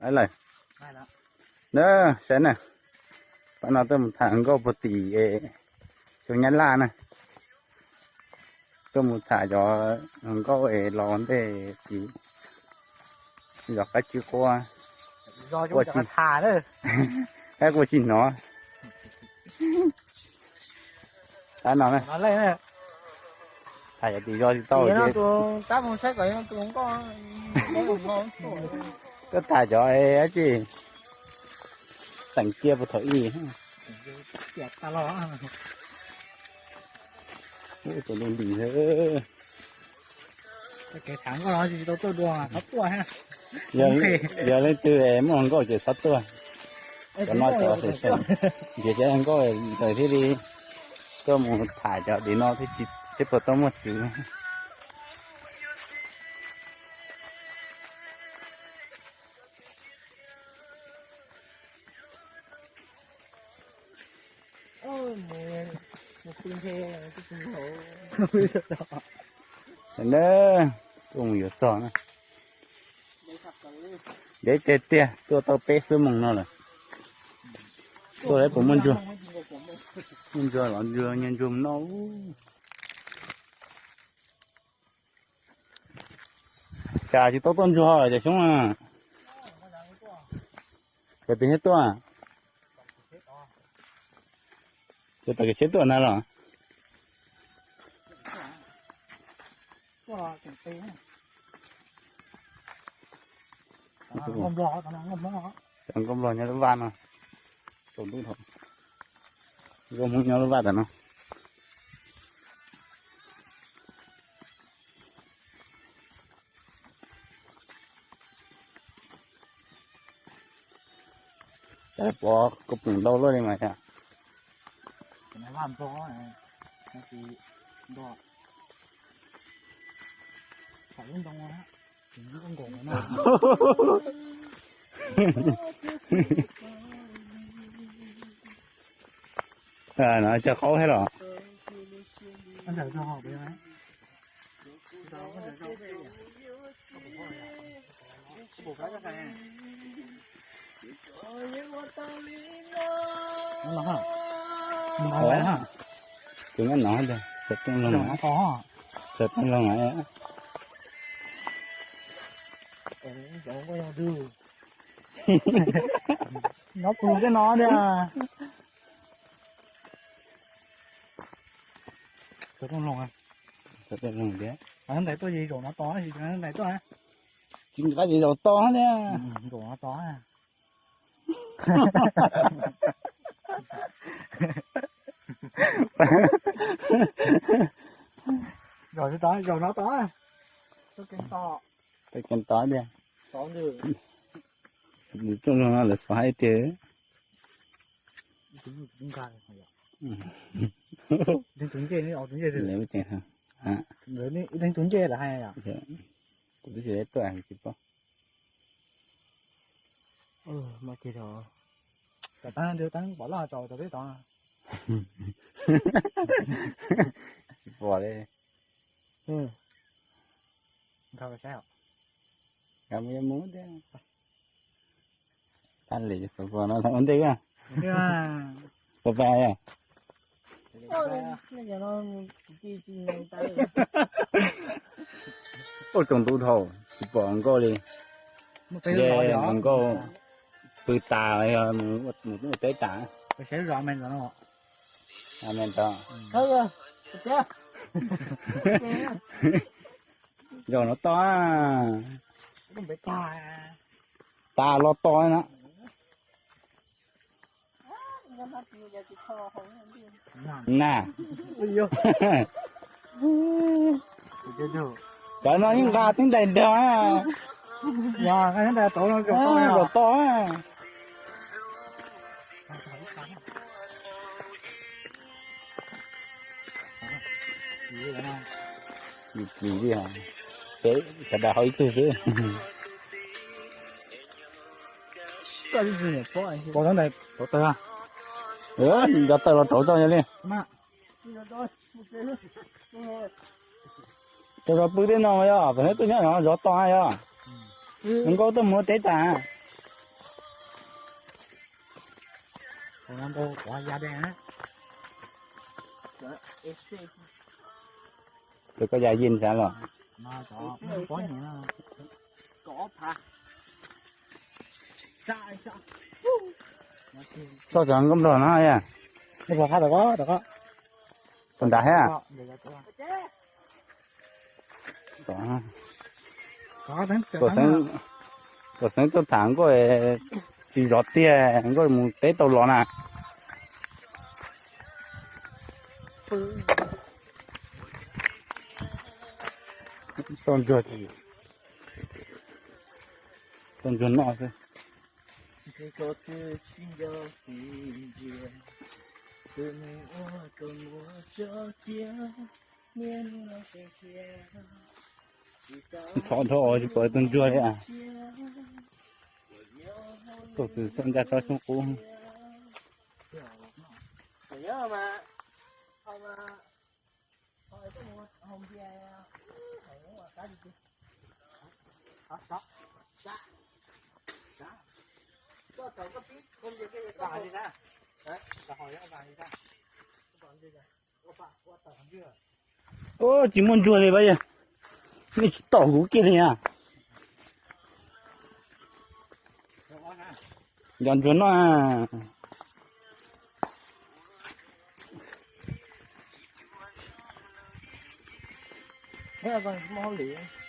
Hais lawm. Na, saib na, pab no tuaj mus tham nkauj puag tim xyoo Nyab Laj na. Tuaj mus tham cov nkauj es los ntej tid, yog qab tsib quaj, quaj tsis hnov. Tab no na, tham cov tim zos tsis tau ces tuaj tham cov dab tsi teem cia puag thaum ub. Tus lub ntim tau tuaj dua, yog leej twg muaj hluas nkauj ces txhob tuaj. Cov no cov seem seem nrhiav cov nkauj ntawd thiaj li tuaj mus tham cov tim no thiab, thiaj puas tau muaj tswv. Tuaj mus yuav txog na. Deb tiag tiag, tuaj tau peb xuab moos no lawm. Tuaj lawv puas muaj ntsuag? Muaj ntsuag los ntsuag, nyiag ntsuag mus noj. Cas tsis tau tuaj ntsuag cov xyoob na? Ces pem thiab tuaj, ces tom kev tsheb tuaj ntag los? Cov nkauj nplog nyob lub vaj no, tsaus ntuj thaum, nkauj Hmoob nyob lub vaj tam no. Pov koj pum ntau luaj li mas. No cog qaub thiab los? Tus nyob no, sawv tooj loog. Nyob pus tej no tiag. Sawv tooj loog, sawv tooj loog tiag. Ntais tuaj ces zaum no tos, ntais tuaj. Tsis nqa ces zaum tos tiag. Zaum no tos. Zaum tsis tau, zaum no tos. Tuaj kev tos, tuaj kev tos tiag. Nws tsooj no lawv xav hais tias ib leeg tus ncej lawm hais. Kuv twb tsis tuaj tsis paub. Mas kis thaum, tau teeb pom loj tsaus tau peb tod. Tsis pom li. Nkag saib os. Nkag mus yuav mus thiab. Tab li xov pos no ua ntej. Pos pas yog. Ua tsaus ntuj dhau tsis pom nkauj li. Ces nkauj pw tas yog mus ua teb tas. Zaum no tos, tas los tos na. Na, cov no yeej nqa tib ntais dag. Zaum tos. Peb sawv daws haus ib tug xwb. Pom ntais rauv taws, nco taws los rauv tau yog li. Rau zov pw tej no yog, pem neb tuaj nyob no zov tos yog. Nkauj tuaj mus ua teb tas. Tus koj ya yeej ntsav los. Txoj cov nkauj nplog no yog. Tus nrad thiab. Tuam Xeeb tuaj tham nkauj tsis zov tiag, nkauj mus teb tau los na. Txoj ntsuag, txoj ntsuag noj xwb. Ntxhov dhau tsis pom tus ntsuag li. Tuaj txog ncaj tsob xyoob qub. Ub, tsis muaj ntsuag li pab yawg. Nej tsis tom kuv kiag li na. Nco ntsuag noj. Muaj hauj lwm.